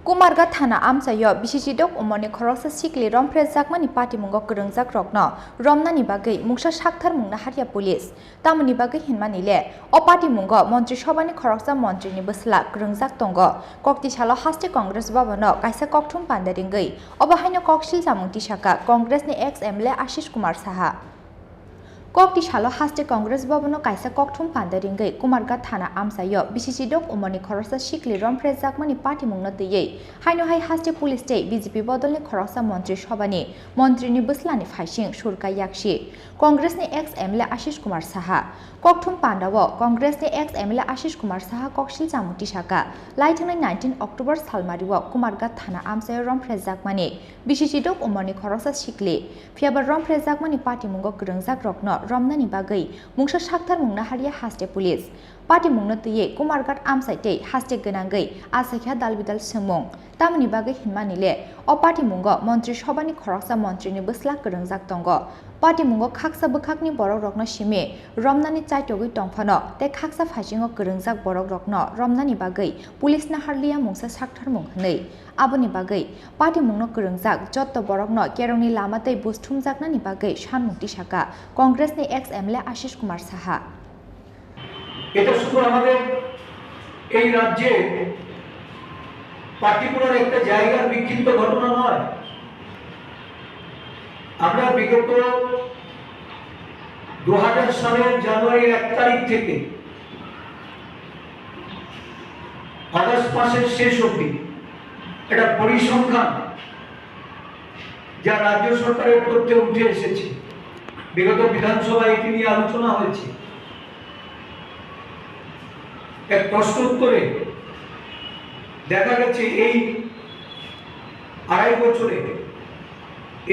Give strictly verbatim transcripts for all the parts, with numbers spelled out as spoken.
Kumarghat thana amchaio bisi chidok umorni khoroksa sikli romphrejakmani patimungo kwrwngjakrokno romnani bagwi mungsa sakthar mungna harya police. Tamoni bagwi hinmani le, o patimungo Montri Sobhani khoroksa montrini bwsla kwrwngjak tongo. Kokti salo haste Congress Bhavan-o kaisa kokthum panda ringwi obo haino kok silchamung tisaka Congressni ex M L A Ashish Kumar Saha. Kokti salo haste Congress Bhavan-o kaisa kokthum panda ringwi Kumarghat thana amchaio bisi chidok umorni khoroksa sikli romphrejakmani patimungno twiwi haino hai haste police tei B J P bodolni khoroksa Montri Sobhani montrini bwslani phaising Surka Yakshi, Congressni ex M L A Ashish Kumar Saha. Kokthum pandao Congressni ex M L A Ashish Kumar Saha kok silchamung tisaka, laithwngnai nineteen October salmario Kumarghat thana amchaio romphrejakmani bisi chidok umorni khoroksa sikli. Phiyaba romphrejakmani patimungo kwrwngjakrokno romnani bagwi mungsa sakthar mungna harya haste police. Patimungno twiwi Kumarghat amchai tei haste gwnangwi achaikha dalbidal swngmung. Tamoni bagwi hinmani le, o patimungo Montri Sobhani khoroksa montrini bwsla kwrwngjak tongo. Patimungo khaksa bwkhakni borokrokno simi romnani chaitogwi tongphano tei khaksa phaisingo kwrwngjak borokrokno romnani bagwi police naharliya mungsa saktharmung hwnwi. Aboni bagwi patimungno kwrwngjak jotto borokno kerongni lama tei buj thumjaknani bagwi sanmung tisaka Congressni ex M L A Ashish Kumar Saha. এটা শুধু আমাদের এই রাজ্যে পার্টিকুলার একটা জায়গার বিক্ষিপ্ত ঘটনা নয়। আমরা বিগত দু হাজার সালের জানুয়ারির এক তারিখ থেকে আগস্ট মাসের শেষ অবধি একটা পরিসংখ্যান যা রাজ্য সরকারের তথ্যে উঠে এসেছে, বিগত বিধানসভায় এটি নিয়ে আলোচনা হয়েছে। এক প্রশ্ন উত্তরে দেখা গেছে এই আড়াই বছরে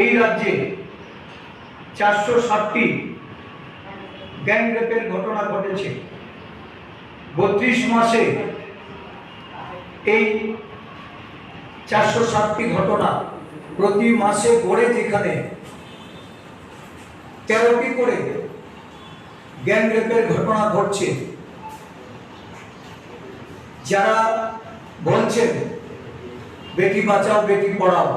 এই রাজ্যে চারশো সাতটি গ্যাং রেপের ঘটনা ঘটেছে। বত্রিশ মাসে এই চারশো সাতটি ঘটনা, প্রতি মাসে গড়ে যেখানে তেরোটি করে গ্যাং রেপের ঘটনা ঘটছে, যারা বলছেন বেটি বাঁচাও বেটি পড়াও,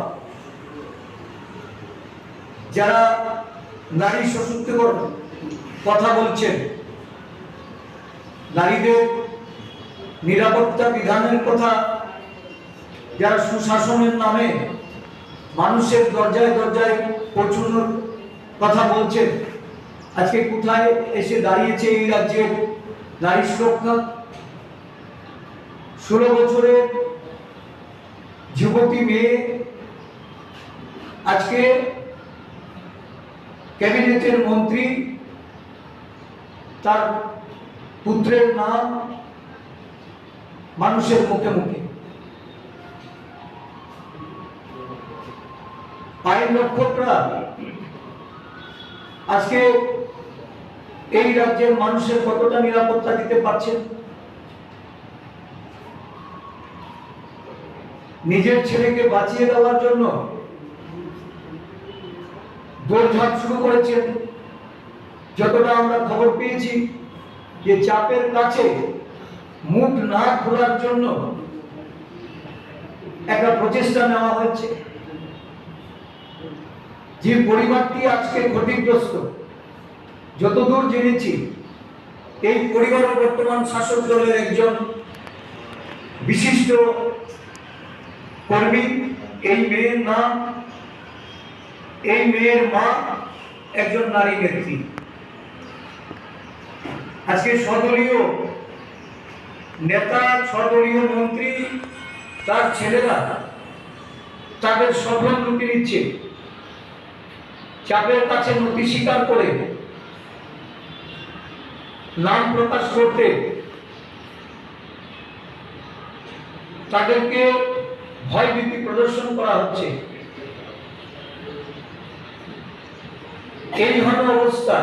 যারা নারী সশক্তিকরণ কথা বলছেন, নারীদের নিরাপত্তা বিধানের কথা, যারা সুশাসনের নামে মানুষের দরজায় দরজায় পৌঁছানোর কথা বলছেন, আজকে কোথায় এসে দাঁড়িয়েছে এই রাজ্যের নারী সুরক্ষা? ষোলো বছরের যুবতী মেয়ে আজকে ক্যাবিনেটের মন্ত্রী, তার পুত্রের নাম মানুষের মুখে মুখে। আইন রক্ষকরা আজকে এই রাজ্যের মানুষের কতটা নিরাপত্তা দিতে পারছেন? নিজের ছেলেকে বাঁচিয়ে দেওয়ার জন্য দৌড়ঝাঁপ শুরু করেছেন। যতটা আমরা খবর পেয়েছি যে চাপের কাছে মুখ না খোলার জন্য একটা প্রচেষ্টা নেওয়া হয়েছে। যে পরিবারটি আজকে ক্ষতিগ্রস্ত, যতদূর জেনেছি, এই পরিবারও বর্তমান শাসক দলের একজন বিশিষ্ট কর্মী। এই মেয়ের নাম, এই মেয়ের মা একজন নারী নেত্রী। আজকে স্বদলীয় নেতা, স্বদলীয় মন্ত্রী, তার ছেলেরা তাদের সফল লুটে নিচ্ছে। চাপের কাছে নতি স্বীকার করে নাম প্রকাশ করতে তাদেরকে ভয়ভীতি প্রদর্শন করা হচ্ছে। এই ধরনের অবস্থা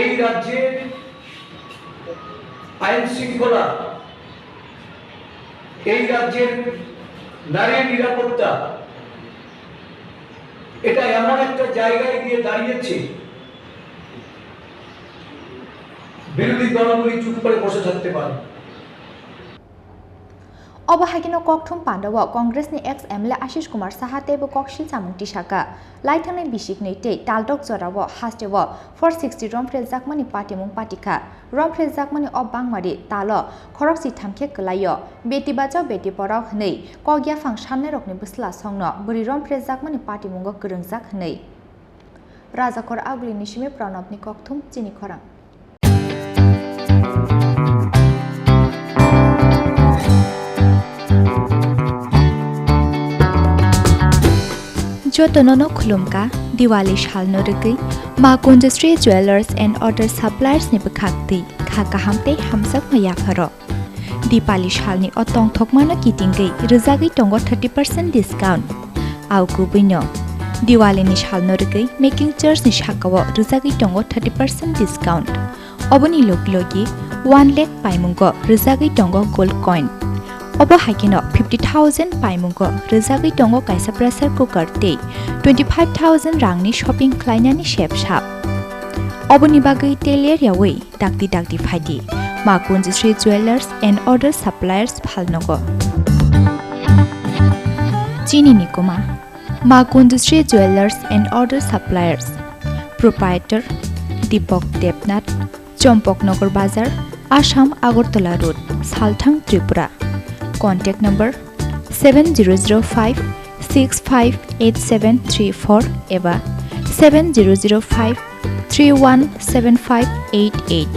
এই রাজ্যে আইন শৃঙ্খলা, এই রাজ্যের নারীর নিরাপত্তা, এটা এমন একটা জায়গায় গিয়ে দাঁড়িয়েছে, বিরোধী দলগুলি চুপ করে বসে থাকতে পারে। Obo hai kheno kokthum pandao Congress ni ex M L A Ashish Kumar Saha teibo kok silchamung tisaka. Laithangnai bisiknwi tei taldok jorao hasteo four sixty rom phrejakmani patimung patikha. Rom phrejakmani o bangmari talo khorokchi thamkhe kwlaio. Beti bachao beti padhao hwnwi kok yaphang sannairokni bwsla songno bwrwi rom phrejakmani patimungo kwrwngjak hwnwi. Rajakhor Agulini simi Pranabni kokthum chini khorang. Jotono no khulumkha, Diwali salno rwgwi Ma Kunjasri Jewellers and Other Suppliers ni bwkhak twi kha kaham tei hamjakma yapharo. Dipali salni o tongthokmano kitingwi rwjagwi tongo thirty percent discount. Au kubuino Diwalini salno rwgwi making charge ni sakao rwjagwi tongo thirty percent discount. Oboni logi logi one lakh paimungo rwjagwi tongo gold coin. Obo hai kheno fifty thousand paimungo rwjagwi tongo kaisa pressure cooker tei twenty five thousand rangni shopping khlainani sep sap. Oboni bagwi tei ler yaui dakti dakti phaidi Ma Kunjasri Jewellers and Other Suppliers phalnogo. Chini nikuma Ma Kunjasri Jewellers and Other Suppliers. Proprietor Deepak Debnath, Chompoknagar Bazar, Assam Agartala Road, Salthang, Tripura. Contact number seven zero zero five six five eight seven three four eba seven zero zero five three one seven five eight eight.